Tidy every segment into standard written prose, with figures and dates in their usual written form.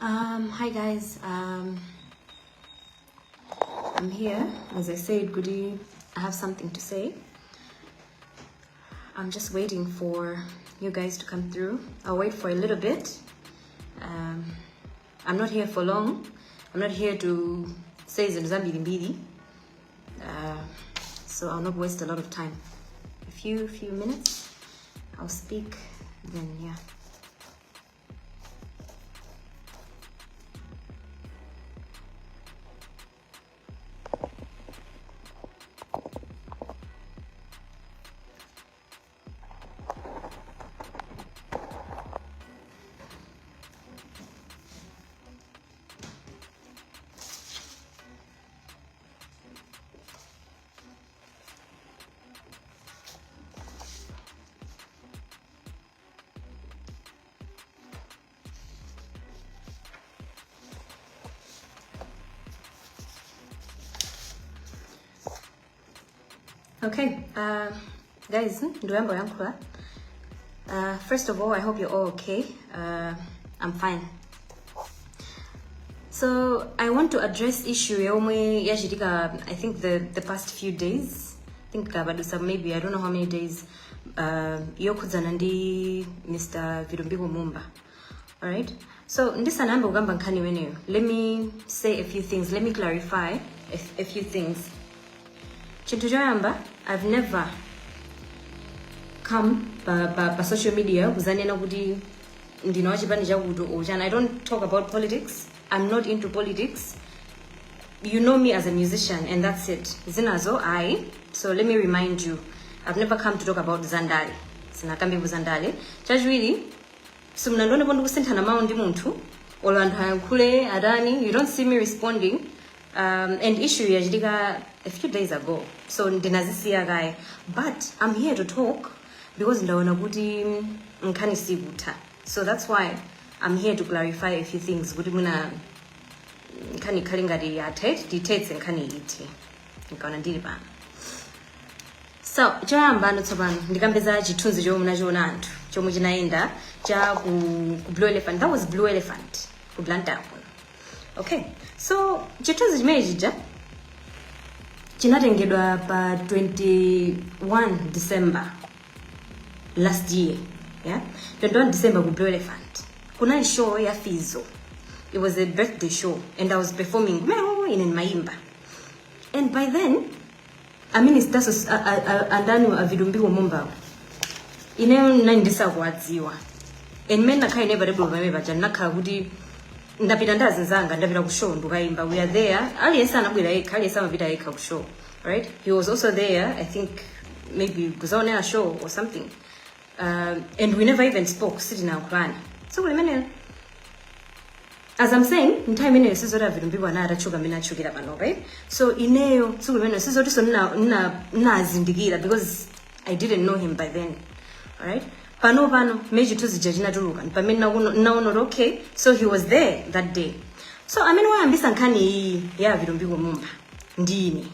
Hi guys. I'm here. As I said, Goody, I have something to say. I'm just waiting for you guys to come through. I'll wait for a little bit. I'm not here for long. I'm not here to say zinthu zambirimbiri. So I'll not waste a lot of time. A few minutes, I'll speak, then yeah. Okay, guys, ndiyambe kuyankhula. First of all, I hope you're all okay. I'm fine. So I want to address issue yomwe yachitika, I think the past few days. I think padutsa maybe I don't know how many days, yokhudzana ndi Mr. Vitumbiko Mumba. All right. So ndisanayambe kukamba nkhani imeneyo, let me say a few things. Let me clarify a few things. Chinthu choyamba, I've never come pa social media kuzanena kuti ndine wachipani chakuti uchani. I don't talk about politics. I'm not into politics. You know me as a musician and that's it. Zinazo I. So let me remind you, I've never come to talk about zandale. Sinakambe zandale. Chachiwiri, simunandionepo ndikusinthana mawu ndi munthu olo anthu ayankhule atani. You don't see me responding. And issue yachitika a few days ago, so ndinazisiya kaye, but I'm here to talk because ndaona kuti nkhani sikutha. So that's why I'm here to clarify a few things kuti mwina nkhani ikhale ngati yathe, tithetse nkhani ithe nkaona ndili pano. So choyamba ano tsopano ndikambe za chithunzi chomwe munachiona anthu chomwe chinayenda cha ku Blue Elephant. That was Blue Elephant ku Blantyre kuno. Okay, so chithunzi chimene chija chinatengedwa pa 21 December last year, yeah, 21 December ku Blue Elephant. Kunali show ya Fizo. It was a birthday show and I was performing kumeneko, ine ndimayimba. And by then a minister andani, a Vitumbiko Mumbawo, ineyo nali ndisakuwadziwa. And mmene nakhala ine patebolo pamene paja, ndinakhala kuti ndapita ndi azinzanga, ndapita ku show ndikayimba. We are there, aliyense anabwera yekha, aliyense amapita yekha ku show, right? He was also there, I think maybe kuzaonera show or something, and we never even spoke. Sitinayankhulane tsiku limenelo. As I'm saying, nthawi imeneyo sizoti a Vitumbiko anali atatchuka mmene atchukira pano, right? So ineyo tsiku limeneyo sizotinso ndinazindikira because I didn't know him by then, alright? Pano pano mmene chithunzi chija chinatuluka, pamene naona kuti okay, so he was there that day. So amene wayambisa nkhani iyi ya Vitumbiko Mumba ndine.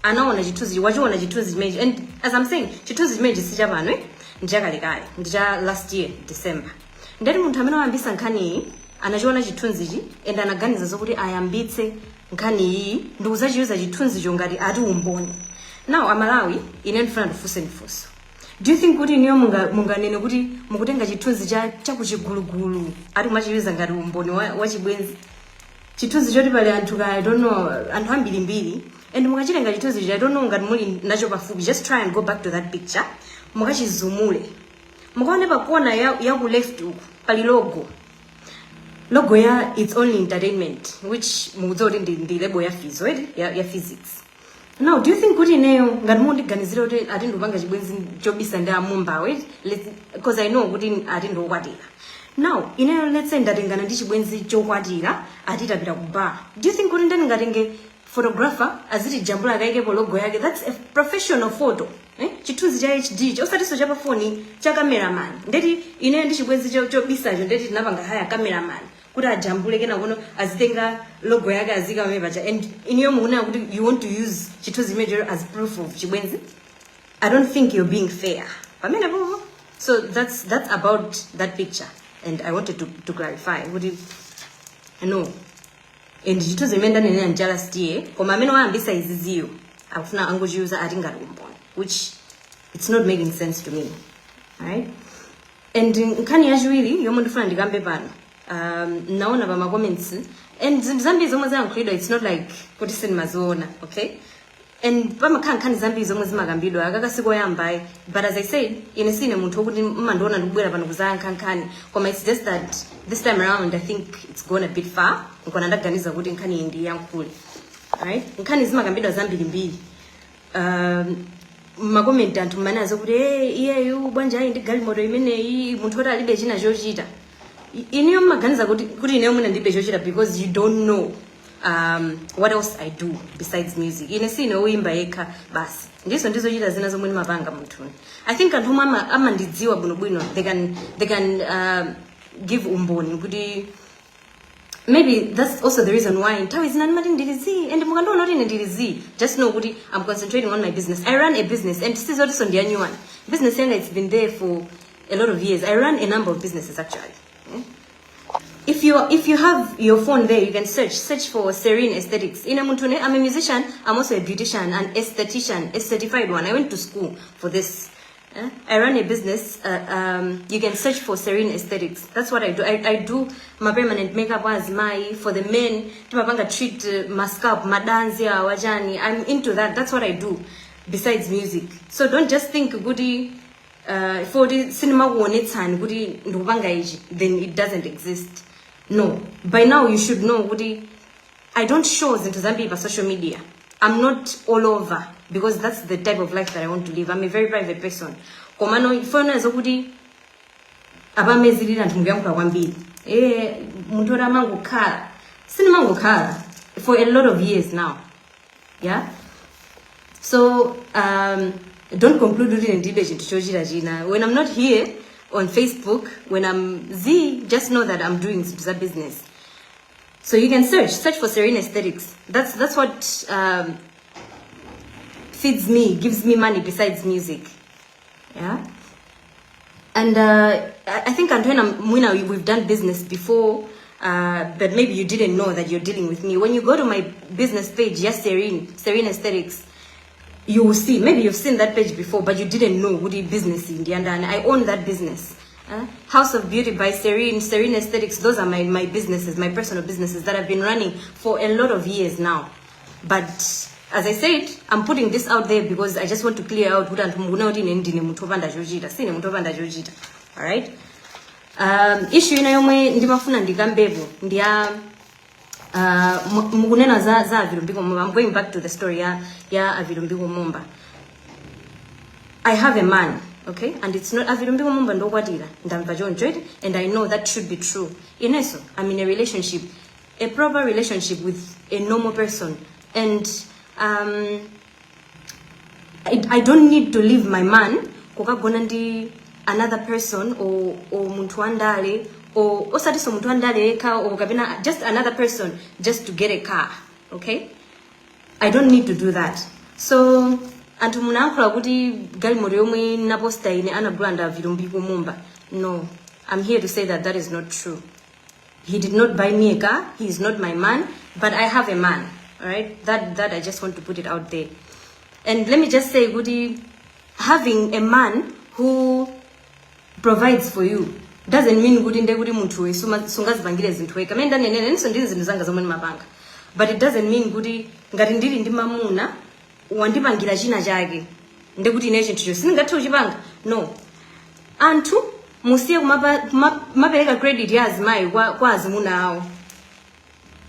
Anaona chithunzi, wachiona chithunzi chimenechi. And as I'm saying, chithunzi chimenechi si chapano, eh? Ndichakalekale, ndicha last year December. Ndati munthu amene wayambisa nkhani iyi anachiona chithunzichi and anaganiza zokuti ayambitse nkhani iyi ndikuzachiuza chithunzicho ngati ati umboni. Now Amalawi, ine ndifuna ndifunse ndifunso: do you think kuti inuyo munganene kuti mukutenga chithunzi cha chakuchigulugulu ati kumachiuza ngati umboni wa chibwenzi? Chithunzi choti pali anthu ka, I don't know, anthu ambirimbiri, and mukachitenga chithunzi cha, I don't know ngati muli nacho pafupi, just try and go back to that picture, mukachizumule, mukaone pa kona ya ku left uku pali logo ya It's Only Entertainment, which mukudziwa kuti ndi label ya Fizo, right? Ya Physics. Now do you think kuti ineyo ngati mundiganizire kuti ati ndikupanga chibwenzi chobisa ndi amumba, right? Because I know kuti ati ndiokwatira. Now ineyo, let's say ndatengana ndi chibwenzi chokwatira, ati tapita ku bar, do you think kuti ndingatenge photographer aziti jambula akaikepo logo yake? That's a professional photo, eh? Chithunzi cha HD, osatinso cha pafoni, cha cameraman. Ndeti ineyo ndi chibwenzi chobisacho ndeti tinapanga hire cameraman kuti ajambule, kena kuno azitenga logo yake azika pamene paja. And ineyo mukunena kuti you want to use chithunzi chimenecho as proof of chibwenzi? I don't think you're being fair pamene popo. So that's about that picture and I wanted to clarify kuti No, and chithunzi imene ndanenera nja last year, koma amene wayambisa iziziyo akufuna angochiyuza ati ngati umboni, which it's not making sense to me, right? And nkhani yachiwiri yomwe ndifuna ndikambe pano, naona pa ma comments and zinthu zambiri zomwe zayankhulidwa, it's not like kuti sindimaziona, okay? And pamakhala nkhani zambiri zomwe zimakambidwa, akakasikoyambayi. But as I said, ine sine munthu wokuti mmandiona ndikubwera pano kuzayankha nkhani, koma it's just that this time around I think it's gone a bit far, nkona ndaganiza kuti nkhani iyi ndiyankhule, alright? Nkhani zimakambidwa zambirimbiri. Ma comment anthu mmanazo kuti, "Hey, iyeyu bwanji ayi ndi galimoto imeneyi, munthu woti alibe china chochita?" Inuyo mmaganiza kuti ineyo mwina ndilibe chochita because you don't know what else I do besides music. Ine sine woyimba yekha basi, ndiso ndizochita zina zomwe ndimapanga munthuni. I think anthu omwe amandidziwa bwinobwino, they can give umboni kuti maybe that's also the reason why nthawi zina ndimati ndili zii. And mukandiona kuti ine ndili zii, just know kuti I'm concentrating on my business. I run a business, and sizotinso ndi a new one. Business yanga, it's been there for a lot of years. I run a number of businesses, actually, eh? If you have your phone there, you can search for Serene Aesthetics. Ine munthune, I'm a musician, I'm also a beautician and esthetician, a certified one. I went to school for this. Eh? I run a business. You can search for Serene Aesthetics. That's what I do. I do my permanent makeup as my for the men. Timapanga treat my scalp, madanzi awajani. I'm into that. That's what I do besides music. So don't just think kuti for the sindimakuonetsani kuti ndikupanga ichi, then it doesn't exist. No. By now you should know kuti I don't show zinthu zambiri pa social media. I'm not all over because that's the type of life that I want to live. I'm a very private person. Komano ifona zokuti apamezilira anthu mukuyankhula kwambiri. Eh, munthu oti amangokhala. Sindimangokhala for a lot of years now. Yeah? So don't conclude kuti ndilibe chinthu chochita china. When I'm not here on Facebook, when I'm zii, just know that I'm doing zinthu za business. So you can search for Serene Aesthetics. That's what feeds me, gives me money besides music. Yeah. And I think anthu ena mwina we've done business before, but maybe you didn't know that you're dealing with me. When you go to my business page, yes, Serene Aesthetics, you will see. Maybe you've seen that page before, but you didn't know what the business in the and I own that business. House of Beauty by Serene, Serene Aesthetics, those are my businesses, my personal businesses that I've been running for a lot of years now. But as I said, I'm putting this out there because I just want to clear out kuti anthu mukuona kuti ine ndine munthu wopanda chochita. Sine munthu wopanda chochita. Alright? Issue ina yomwe ndimafuna ndikambepo ndi ya mukunena za Avilumbiko Mumba. I'm going back to the story ya Avilumbiko Mumba. I have a man, okay? And it's not Avilumbiko Mumba ndokwatira, ndamva choncho eti, and I know that should be true. Ineso, I'm in a relationship, a proper relationship with a normal person, and I don't need to leave my man kukagona ndi another person or munthu wandale or osatinso munthu wandale yekha or kapena just another person just to get a car, okay? I don't need to do that. So anthu munayankhula kuti galimoto yomwe naposta ine anagula ndi Avilumbiko Mumba. No, I'm here to say that that is not true. He did not buy me a car. He is not my man, but I have a man. All right, that I just want to put it out there. And let me just say kuti having a man who provides for you doesn't mean kuti nde kuti munthu we sungazipangire zinthu wekha. Amene ndanenera inenso ndili zinthu zanga zomwe ndimapanga, but it doesn't mean kuti ngati ndili ndi mamuna wandipangira china chake nde kuti ine chinthucho sindingathe kuchipanga. No, anthu musiye kumapereka credit ya azimayi kwa azimuna awo.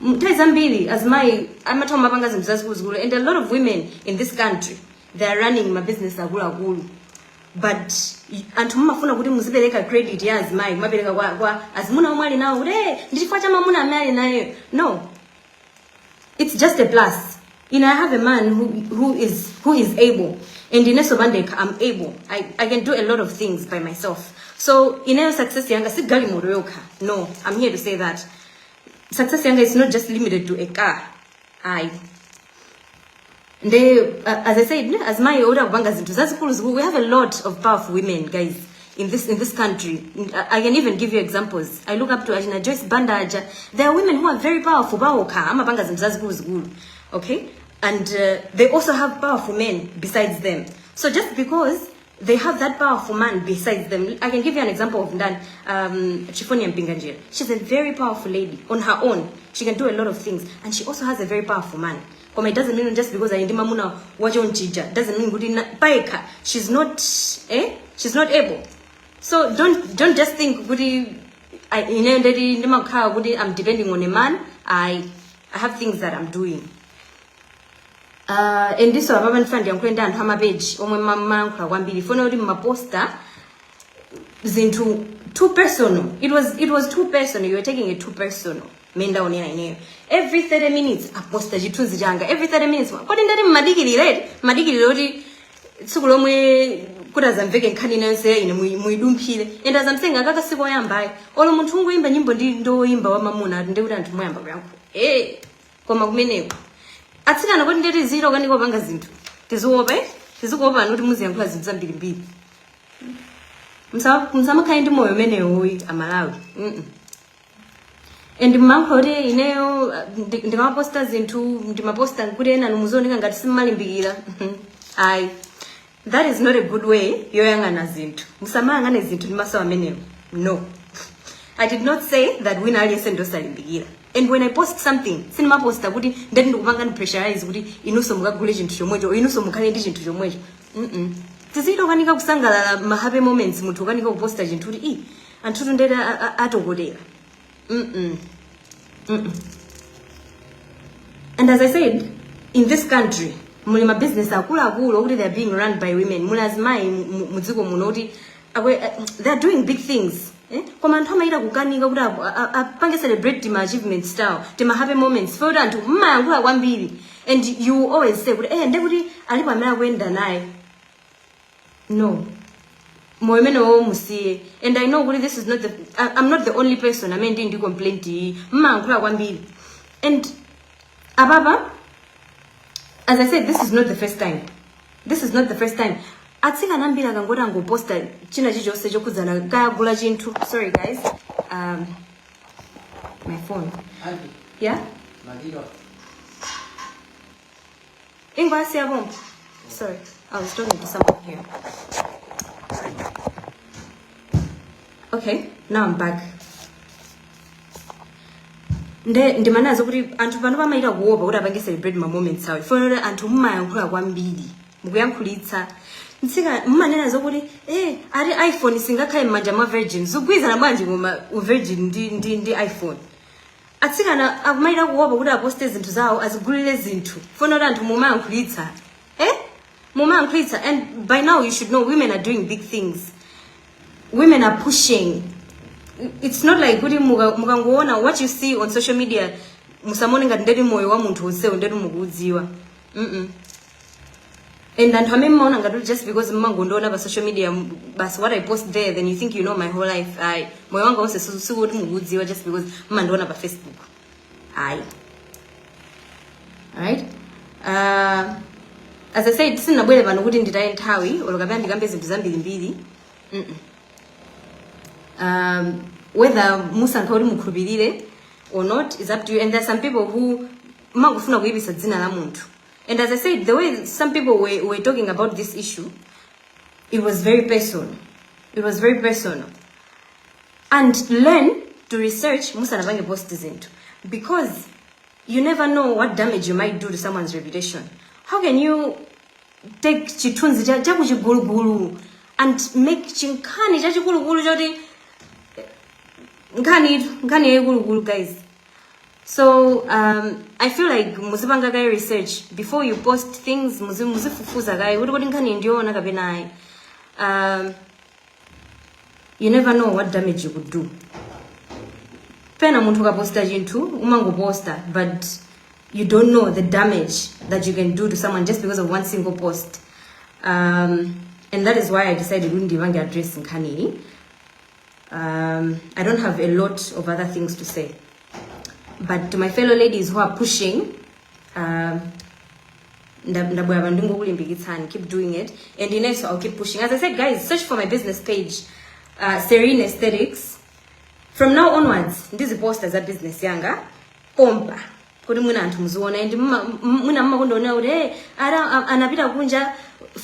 Nthawi zambiri azimayi amatha kumapanga zinthu zazikuluzikulu, and a lot of women in this country, they are running ma business akuluakulu, but anthu mumafuna kuti muzipereka credit ya azimayi, kumapereka kwa azimuna omwe ali nawo kuti, "Eh, ndi chifukwa cha mamuna amene ali nayo." No, it's just a plus. I have a man who is able, and ineso pandekha I'm able. I can do a lot of things by myself. So ineyo success yanga si galimoto yokha. No, I'm here to say that success yanga is not just limited to a car. Ayi. Nde as I said, azimayi oti akupanga zinthu zazikulu zikulu. We have a lot of powerful women, guys. in this country. I can even give you examples. I look up to achina Joyce Banda aja. There are women who are very powerful paokha, amapanga zinthu zazikuluzikulu, okay? And they also have powerful men besides them. So just because they have that powerful man besides them, I can give you an example of ndani, Triephonia Mpinganjira. She's a very powerful lady on her own. She can do a lot of things, and she also has a very powerful man. Koma it doesn't mean just because ali ndi mamuna wachonchija doesn't mean kuti payekha she's not, eh, she's not able. So don't just think kuti ine ndeti ndimakhala kuti I'm depending on a man. I have things that I'm doing. And this apapa ndifuna ndiyankhule ndi anthu ama page omwe mayankhula kwambiri funa kuti mmaposta zinthu too personal. It was too personal. You were taking it too personal. Mmene ndaonera ineyo, every 30 minutes aposta chithunzi changa, every 30 minutes. Kodi ndati mmadikirire, mmadikirire kuti tsiku lomwe kuti azamveke nkhani inayonse ine muyidumphire? And as I'm saying, akaka sikoyambayi. Olo munthu ungoyimba nyimbo ndi ndoyimba wa mamuna, ndikuti anthu muyamba kuyankhula. Eh, koma kumeneko atsikana, kodi ndeti ziro kanika kupanga zinthu, tiziopa, eh? Tizikuopani kuti muziyankhula zinthu zambirimbiri. Musamakhale ndi moyo umenewoyi, Amalawi. And mmankho kuti ineyo ndikamaposta zinthu, ndimaposta kuti ena muzioneka ngati simmalimbikira. Ayi, that is not a good way yoyang'ana zinthu. Musamayang'ane zinthu ndi maso amenewo. No, I did not say that wina aliyense ndosalimbikira. And when I post something, sindimaposta kuti ndati ndikupanga pressurize kuti inunso mukagule chinthu chomwecho, inunso mukhale ndi chinthu chomwecho. Tizito kanika kusangalala ma happy moments. Munthu ukanika kuposta chinthu kuti i anthutu ndeti atokotera. And as I said, in this country muli ma business akuluakulu okuti they are being run by women. Muli azimayi mudziko muno kuti they are doing big things, eh? Koma anthu amayita kukanika kuti apange celebrate tima achievement style, tima happy moments, for kuti anthu mmayankhula kwambiri. And you always say kuti eh, ndekuti alipo amene akuyenda naye. No, moyo umenewo musiye. And I know kuti this is not the I'm not the only person amene ndili ndi complaint iyi. Mmayankhula kwambiri. And apapa, as I said, this is not the first time. This is not the first time. Atsikana ambiri akangoti angoposta china chilichonse chokhudzana kayagula chinthu. Sorry guys, my phone. Auntie, Yeah? Madiro. Ingwasi yabomba. Sorry, I was talking to someone here. Okay, now I'm back. Nde ndimanazo kuti anthu pano pamayita kuopa kuti apange celebrate ma moments awo, ifuna kuti anthu mumayankhula kwambiri, mukuyankhulitsa ntsika, mumanena zokuti eh, ati iPhone singakhale m'manja mwa virgin. Zikugwirizana bwanji koma virgin ndi iPhone? Atsikana akumayita kuopa kuti aposte zinthu zawo, azigulire zinthu, funa kuti anthu mumayankhulitsa, eh, mumayankhulitsa. And by now you should know women are doing big things. Women are pushing. It's not like kuti mukangoona what you see on social media, musamone ngati ndeti moyo wa munthu onsewo ndeti mukuudziwa. And anthu amene mmaona ngati kuti just because mmangondiona pa social media, basi, what I post there, then you think you know my whole life. Ayi, moyo wanga wonse sikuti mukuudziwa just because mmandiona pa Facebook, ayi. Alright, as I said, sinabwere pano kuti nditaye nthawi olo kapena ndikambe zinthu zambirimbiri. Whether musankha kuti mukhulupirire or not is up to you. And there are some people who mangofuna kuyipisa dzina la munthu. And as I said, the way some people were talking about this issue, it was very personal. It was very personal. And learn to research musanapange post zinthu, because you never know what damage you might do to someone's reputation. How can you take chithunzi chakuchigulugulu and make chinkhani chachikulukulu choti nkhani itu, nkhani yayikulukulu, guys? So I feel like muzipanga kaye research before you post things. Muzifufuza kaye kuti nkhani ndiyoona kapena ayi. You never know what damage you could do. Pena munthu ukaposta chinthu, umangoposta, but you don't know the damage that you can do to someone just because of one single post. And that is why I decided kuti ndipange address nkhaniyi. I don't have a lot of other things to say, but to my fellow ladies who are pushing, ndabwera pano ndingokulimbikitsani. Keep doing it, and inenso I'll keep pushing. As I said, guys, search for my business page. Serene Aesthetics. From now onwards ndiziposta za business yanga pompa kuti mwina anthu muziona, and mwina mmakundiona kuti, "Hey, ara anapita kunja,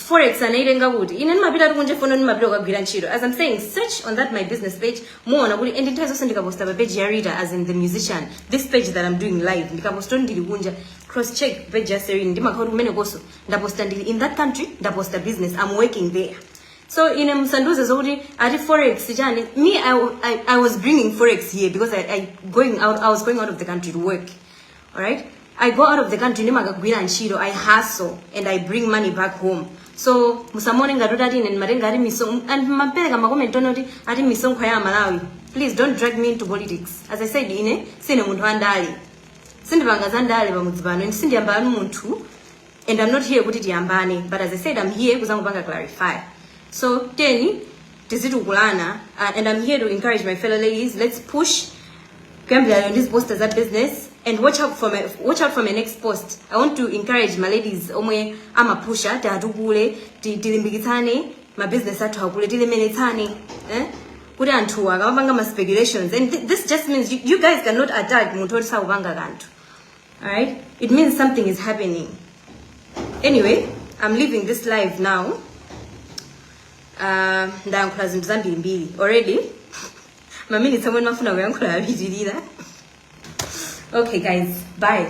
forex anaitenga kuti?" Ine ndimapita kunja fono, ndimapita kukagwira ntchito. As I'm saying, search on that my business page, muona kuti, and nthawi zonse ndikaposta pa page ya Rita, as in the musician, this page that I'm doing live, ndikaposta kuti ndili kunja, cross check page ya Serene, ndimakhala kuti kumene koso ndaposta ndili in that country, ndaposta business, I'm working there. So ine musandiuze zokuti ati forex chani. Me, I was bringing forex here because I was going out of the country to work. Alright, I go out of the country, ndimakagwira ntchito, I hustle and I bring money back home. So musamone ngati kuti ati ine ndimatenga ati misonkho, and mapereka ma comment ono kuti ati misonkho ya Malawi. Please don't drag me into politics. As I said, ine sine munthu wandale, sindipanga za ndale pamudzi pano, and sindiyambani munthu, and I'm not here kuti tiyambane. But as I said, I'm here kuzangopanga clarify. So teni tizitukulana, and I'm here to encourage my fellow ladies. Let's push. Kuyambira lero ndiziposta za business, and watch out for my next post. I want to encourage my ladies omwe amapusha, tiatukule, tilimbikitsane, ma business athu akule, tilemeretsane, eh? Kuti anthu akamapanga ma speculations, and this just means you guys cannot attack munthu oti sakupanga kanthu. Alright, it means something is happening. Anyway, I'm leaving this live now. Ndayankhula zinthu zambirimbiri already, ma minutes omwe ndimafuna kuyankhula apitirira. Okay guys, bye.